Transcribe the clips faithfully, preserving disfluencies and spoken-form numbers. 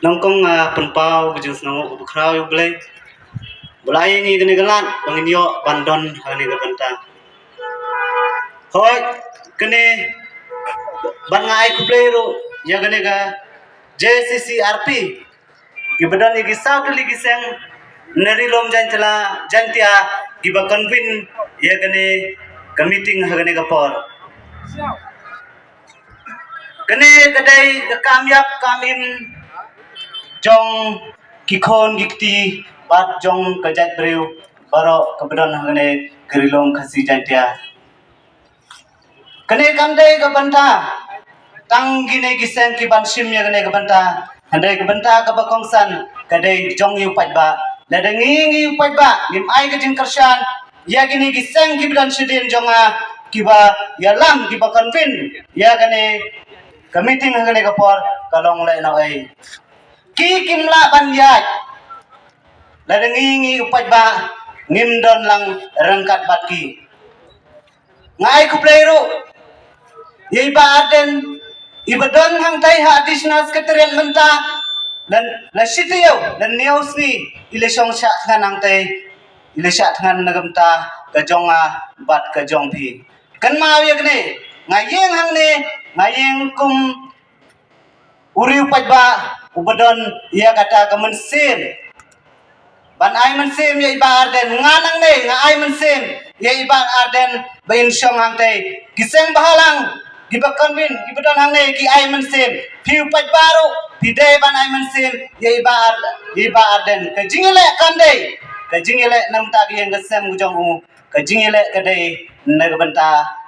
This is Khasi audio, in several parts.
Nyngkong nga pynpaw ka jingsngewnguh kaba khraw ïa U Blei ba u la ai ïa ngi kane ka lad ba ngin ïoh ban don ha kane ka bynta. Hooid, kane bad nga ai khublei ruh ïa kane ka J C C R P, kiba don ïa ki saw tylli ki seng na Ri Lum Jaintia, Jaintia, kiba convene ïa kane ka meeting ha kane ka por. Kane ka dei ka kam ïap kam im jong ki khun ki kti bad jong ka jaitbynriew baroh kaba don ha kane ka Ri Lum Khasi Jaintia. Kane kam dei ka bynta tang kine ki seng ki ban shim ïa kane ka bynta. Hynrei ka bynta kaba kongsan ka dei jong ngi u paidbah. Lada ngi, ngi u paidbah ngim ai ka jingkyrshan ïa kine ki seng kiba don shadien jong nga, kiba ïalam, kiba convene ïa kane ka meeting ha kane ka por, ka long lehnohei. Ki kim lah ban ïaid lada ngi, ngi u paidbah ngim don lang ryngkat bad ki. Nga ai khublei ruh ïa i Bah Ardent, iba don hangtai ha Additional Secretariat mynta. La, la shi taïew, la hynñiew sngi i la shong shah thngan hangtai, i la shah thngan na ka bynta ka jong nga bad ka jong phi. Kynmaw ïa kane, nga ïeng hangne, nga ïeng kum u riew paidbah uba don ïa kata ka mynsiem ban ai mynsiem ïa i Bah Ardent. Nga nangne nga ai mynsiem ïa i Bah Ardent ba in shong hangtai. Ki seng bahalang, kiba convene, kiba don hangne ki ai mynsiem. Phi u paidbah ruh phi dei ban ai mynsiem ïa i Bah Ar-, i Bah Ardent. Ka jingïaleh kan dei, ka jingïaleh na ka bynta ka ïing ka sem ka jong u. Ka jingïaleh ka dei na ka bynta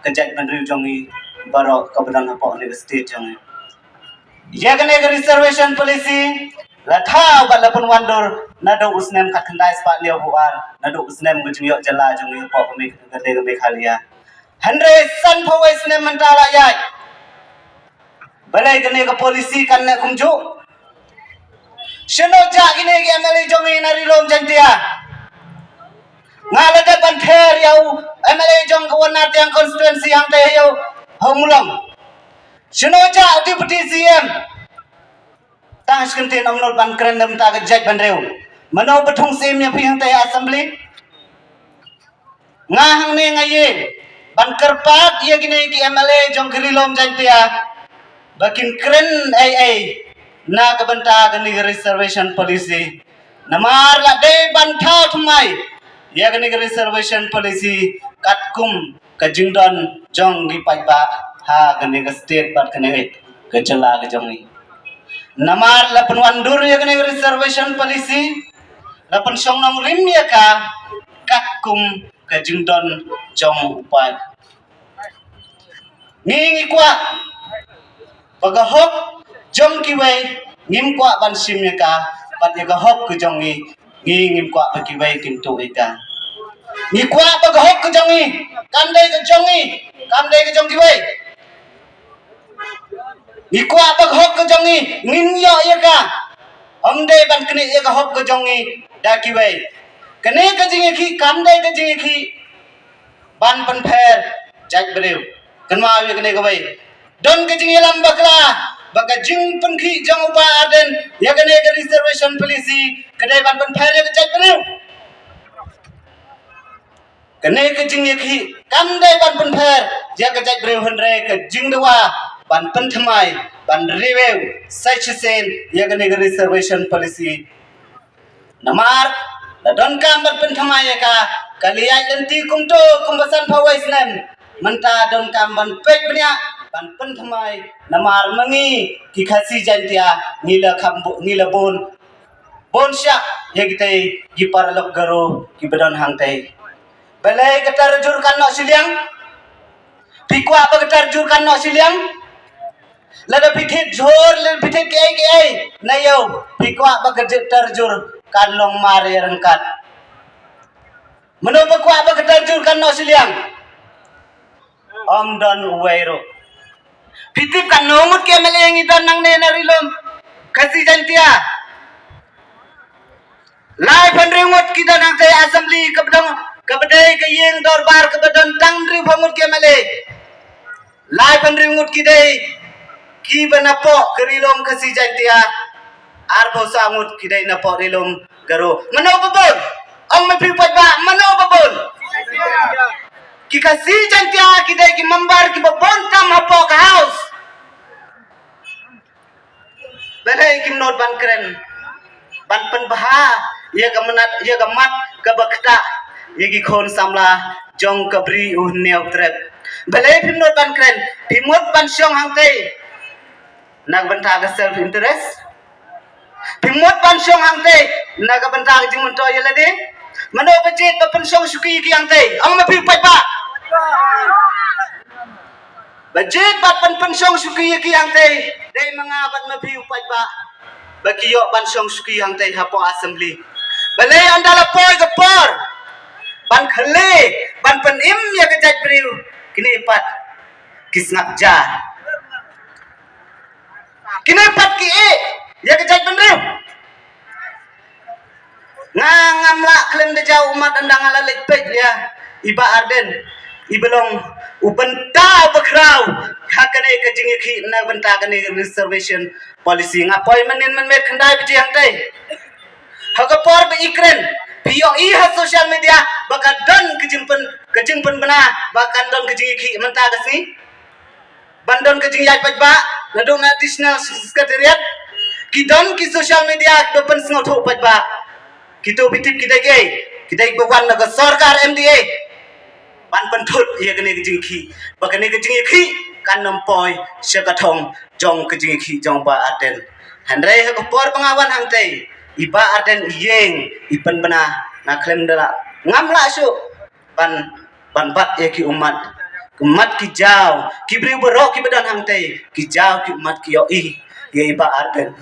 ka jaitbynriew jong ngi baroh kaba don hapoh kane ka state jong ngi. Ïa kane ka reservation policy la thaw bad la pynwandur naduh u snem khatkhyndai spah hynñiewphew ar, naduh u snem ka jingïoh jylla jong ngi hapoh ka Me-, ka dei ka Meghalaya. Hynrei sanphew wei snem mynta la ïaid. Balei kane ka policy kan neh kumjuh? Shano jah kine ki M L A jong ngi na Ri Lum Jaintia? Nga la dep ban pher ïa u M L A jong ka Wanatiang constituency hangtai ïa u ha Mulong. Shano jah u Deputy C M? Tang shi kyntien ym nud ban kren na ka bynta ka jaitbynriew. Mano ba thung syiem ïa phi hangtai ha assembly? Nga hangne nga ïeng ban kyrpad ïa kine ki M L A jong ka Ri Lum Jaintia ba kin kren ei ei na ka bynta kane ka reservation policy. Namar la dei ban thaw thymmai ïa kane ka reservation policy katkum ka jingdon jong ki paidbah ha kane ka state bad kane ka jylla ka jong ngi. Namar la pynwandur ïa kane ka reservation policy, la pynshong nongrim ïa ka katkum ka jingdon jong u paid. Ngi, ngi kwah ba ka hok jong kiwei ngim kwah ban shim ïa ka, bad ïa ka hok ka jong ngi, ngi ngim kwah ba kiwei kin tuh ïa ka. Ngi kwah ba ka hok ka jong ngi kam dei ka jong ngi, kam dei ka jong kiwei. Ngi kwah ba ka hok ka jong ngi ngin ïoh ïa ka. Ym dei ban knieh ïa ka hok ka jong ngi da kiwei. Kane ka jingïakhih kam dei ka jingïakhih ban pynpher jaitbynriew. Kynmaw ïa kane kawei. Don ka jingïalam bakla ba ka jingpynkhih jong u Bah Ardent ïa kane ka reservation policy ka dei ban pynpher ïa ka jaitbynriew. Kane ka jingïakhih kam dei ban pynpher ïa ka jaitbynriew, hynrei ka jingdawa ban pynthymmai, ban review sa shisien ïa kane ka reservation policy. Namar la donkam ban pynthymmai ïa ka, ka la ïaid lynti kumto kumba sanphew wei snem. Mynta donkam ban peit bniah, ban pynthymmai, namar ma ngi ki Khasi Jaintia ngi la kham bu-, ngi la bun, bun shah ïa kitei ki paralok Garo kiba don hangtei. Balei ka tarjur kan noh shiliang? Phi kwah ba ka tarjur kan noh shiliang? Lada phi thied jhur, lada phi thied kiei kiei na ïew, phi kwah ba ka tarjur kan long mar ïa ryngkat? Mano ba kwah ba ka tarjur kan noh shiliang? Ym don uwei ruh. Phi tip katno ngut ki M L A ngi don nangne na Ri Lum Khasi Jaintia? Laiphew hynriew ngut ki don hangtei assembly kaba don, kaba dei ka ïing dorbar kaba don tang hynriewphew ngut ki M L A. Laiphew hynriew ngut ki dei kiba napoh ka Ri Lum Khasi Jaintia. Arphew saw ngut ki dei na pdeng ri lum Garo. Mano ba bun? Ong ma phi u paidbah, mano ba bun? Ki Khasi Jaiñtia ki dei ki member ki ba bun tam hapoh ka House. Balei kim nud ban kren, ban pynbha ïa ka mynat, ïa ka mat kaba ktah ïa ki khun samla jong ka Bri u Hynñiewtrep? Balei phim nud ban kren? Phim nud ban shong hangtei na ka bynta ka self interest? Phim nud ban shong hangtei na ka bynta ka jingmyntoi ïa lade? Mano ba jied ba pynshong shuki ïa ki hangtei? Ong ma phi u paidbah. Ba jied bad ban pynshong shuki ïa ki hangtei dei ma nga bad ma phi u paidbah ba ki ïoh ban shong shuki hangtei hapoh Assembly. Balei ynda la poi ka por ban khleh, ban pynim ïa ka jaitbynriew, kine pat ki sngap jar. Kine pat ki ïeh ïa ka jaitbynriew. Nga ngam lah khlem da jaw ummat ynda nga la leit peit ïa i Bah Ardent, i ba long u bynta u ba khraw ha kane ka jingïakhih na bynta kane ka reservation policy. Nga poi mynnin mynmiet khyndai baje hangtei. Ha ka por ba i kren, phi ïohi ha social media ba ka don ka jingpyn, ka jingpynbna ba kan don ka jingïakhih mynta ka sngi. Ban don ka jingïaid paidbah naduh na Additional Secretariat, ki don ki social media ki ba pynsngewthuh paidbah. Kito phi tip ki dei kiei? Ki dei ba wan na ka sorkar M D A ban pynthut ïa kane ka jingïakhih, ba kane ka jingïakhih kan ym poi sha ka thong jong ka jingïakhih jong Bah Ardent. Hynrei ha ka por ba nga wan hangtei, i Bah Ardent i ïeng, i pynbna, nga khlem da lah, ngam lah shuh ban, ban bat ïa ki ummat. Ki ummat ki jaw, ki briew baroh ki ba don hangtei ki jaw, ki ummat ki ïohi ïa i Bah Ardent.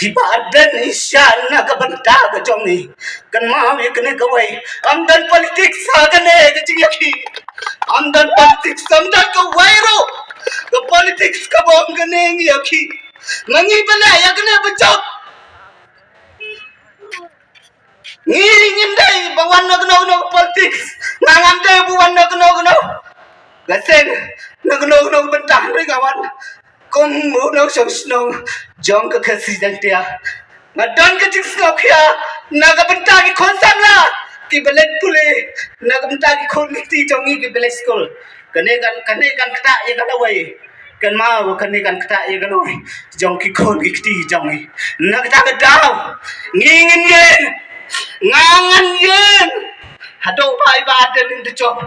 I Bah Ardent i shah na ka bynta ka jong i. Kynmaw ïa kane kawei, ym don politics ha kane ka jingïakhih. Ym don politics, ym don kawei ruh ka politics kaba ong kane ngi ïakhih. Ma ngi ba leh ïa kane ba jop. Ngi ngim dei ba wan na kano kano politics. Nga ngam dei ba wan na kano kano, nga seng na kano kano bynta, hynrei nga wan kum u nongshong shnong jong ka Khasi Jaiñtia. Nga don ka jingsngewkhia na ka bynta ki khun samla ki ba leit pule, na ka bynta ki khun ki kti jong ngi ki ba leit skul. Kane kan, kane kan ktah ïa ka lawei. Kynmaw, kane kan ktah ïa ka lawei jong ki khun ki kti jong ngi. Na kata ka daw ngi ngin ïeng, nga ngan ïeng haduh ba i Bah Ardent in da jop.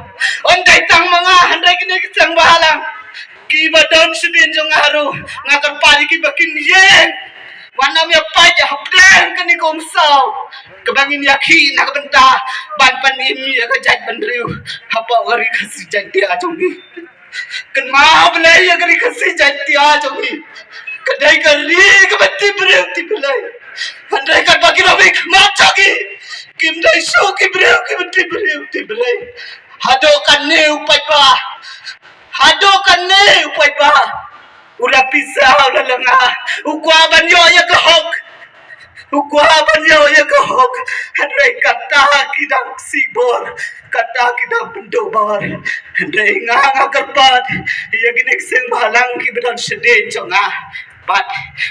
Ym dei tang ma nga, hynrei kine ki seng bahalang ki ba don shadien jong nga ruh, nga kyrpad ïa ki ba kin ïeng. Wan ym ïa pait ïa hapdeng kane ka umsaw kaba ngin ïakhih na ka bynta ban pynim ïa ka jaitbynriew hapoh ka ri Khasi Jaiñtia jong ngi. Kynmaw Blei ïa ka ri Khasi Jaiñtia jong ngi. Ka dei ka ri kaba tip briew tip Blei. Hynrei katba ki nongmihkhmat jong ngi kim dei shuh ki briew kiba tip briew tip Blei. Haduh katne u paidbah, haduh katne u paidbah u la pisa, u la lynga, u kwah ban ïoh ïa ka hok. U kwah ban ïoh ïa ka hok. Hynrei kata ki dang sih bor, kata ki dang pynduh bor. Hynrei nga, nga kyrpad ïa kine ki seng bahalang kiba don shadien jong nga, bad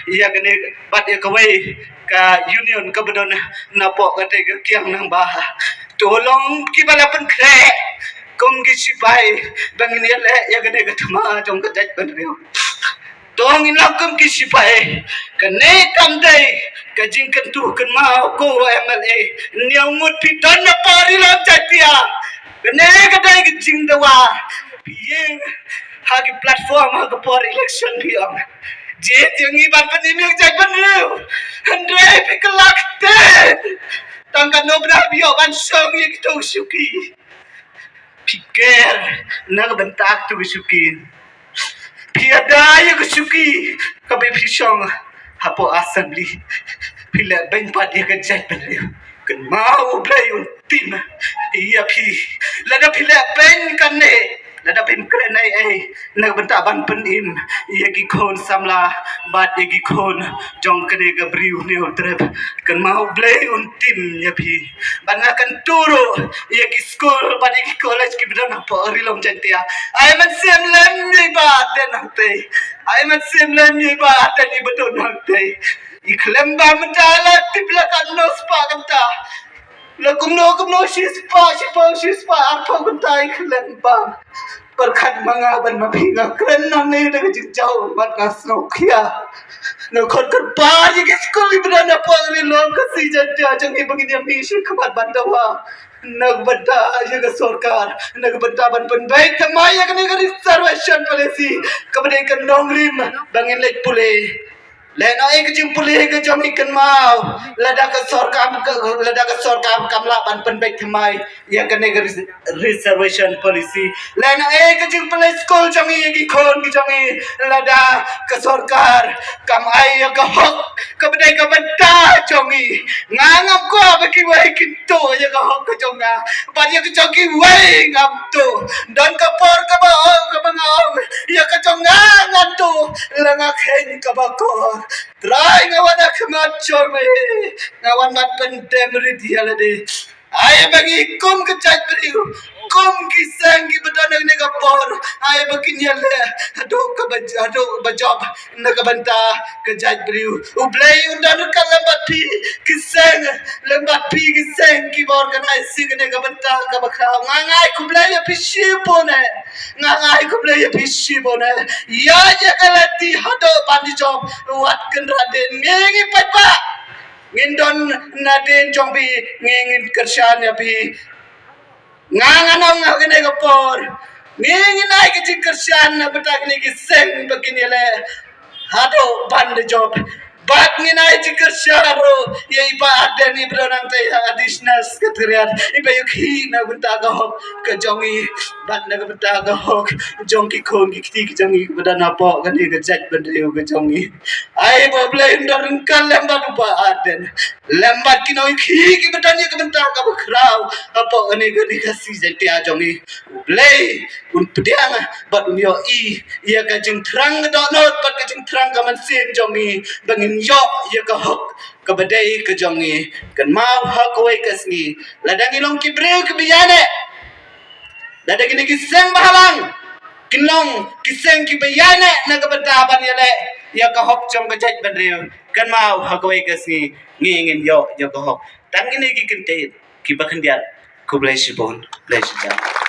ïa kane, bad ïa kawei ka union kaba don napoh kata ka kiang nang ba, to long kiba la pynkhreh kum ki sipai ba ngin ïaleh ïa kane ka thma jong ka jaitbynriew. To ngin long kum ki sipai. Kane kam dei ka jingkyntu. Kynmaw ko M L A, hynñiew ngut phi don napoh ri lum Jaiñtia. Kane ka dei ka jingdawa. Phi ïeng ha ki platform ha ka por election phi ong, jied ïa ngi ban pynim ïa ka jaitbynriew. Hynrei phi kylla kten. Tang katno bnai phi ïoh ban shong ïa kito ki shuki. Phi ker na ka bynta kito ki shuki. Phi ïada ïa ka shuki kaba phi shong hapoh Assembly. Phi leh beiñ pat ïa ka jaitbynriew. Kynmaw U Blei un tim ïa phi. Lada phi leh beiñ kane, lada phim kren ei ei na ka bynta ban pynim ïa ki khun samla bad ïa ki khun jong kane ka Bri u Hynñiewtrep, kynmaw U Blei un tim ïa phi. Bad nga kyntu ruh ïa ki skul bad ïa ki college kiba don hapoh ri lum Jaiñtia. Ai mynsiem lem ïa i Bah Ardent hangtei. Ai mynsiem lem ïa i Bah Ardent iba don hangtei. I khlem bam mynta la tip la katno spah kynta. La kumno kumno shi spah, shi phew, shi spah arphew kynta i khlem bam. Pyrkhat ma nga ban ma phi nga kren nangne da ka jingjaw mat nga sngewkhia. Nga khot kyrpad ïa ki skul kiba don hapoh ri lum Khasi Jaiñtia jong ngi ba ngin ïa mih sha khmat ban dawa. Na ka bynta ïa ka sorkar, na ka bynta ban pynbeit thymmai ïa kane ka reservation policy kaba dei ka nongrim ba ngin leit pule. Lehnohei ka jingpule ka jong i kynmaw, lada ka sorkar, lada ka sorkar kam lah ban pynbeit thymmai ïa kane ka res-, reservation policy. Lehnohei ka jingpule skul jong i ïa ki khun ki jong i, lada ka sorkar kam ai ïa ka hok kaba dei ka bynta jong i. Nga ngam kwah ba kiwei kin tuh ïa ka hok ka jong nga. Bad ïa ka jong kiwei ngam tuh. Don ka por kaba ong kaba nga ong ïa ka jong nga ngan tuh. La nga kheiñ kaba kor. Trai nga wan ha khmat jong me. Nga wan ban pyndem rit ïa lade. Ai ba ngi kum ka jaitbynriew, kum ki seng kiba don ha kane ka por, ai ba kin ïaleh haduh kaba, haduh ba jop na ka bynta ka jaitbynriew. U Blei un don ryngkat lem bad phi ki seng, lem bad phi ki seng kiba organise ïa kane ka bynta kaba khraw. Nga ai khublei ïa phi shibun eh. Nga ai khublei ïa phi shibun eh. Ïa, ïa ka lynti haduh ban jop, wat kynrad dien, ngi ngi paidbah. Ngin don nadien jong phi, ngi ngin kyrshan ïa phi. Nga ngan ong ha kane ka por, ngi ngin ai ka jingkyrshan na bynta kine ki seng ba kin ïaleh haduh ban da jop. Bad ngin ai jingkyrshan ruh ïa i Bah Ardent iba don nangta, i Additional Secretariat, iba ïakhih na bynta ka hok ka jong i bad na ka bynta ka hok jong ki khun ki kti ki jong i kiba don hapoh kane ka jaitbynriew ka jong i. Ai ba U Blei un don ryngkat lem bad u Bah Ardent, lem bad ki nongïakhih kiba don ïa ka bynta kaba khraw hapoh kane ka ri Khasi Jaiñtia jong i. U Blei un pdiang bad un ïohi ïa ka jingthrang ka dohnud bad ka jingthrang ka mynsiem jong i ba ngin ïoh ïa ka hok kaba dei ka jong i. Kynmaw ha kawei ka sngi, lada ngi long ki briew kiba ïaineh, lada kine ki seng bahalang kin long ki seng kiba ïaineh na ka bynta ban ïaleh ïa ka hok jong ka jaitbynriew, kynmaw ha kawei ka sngi ngi ngin ïoh ïa ka hok. Tang kine ki kyntien kiba khyndiat. Khublei shibun. Khublei shibun.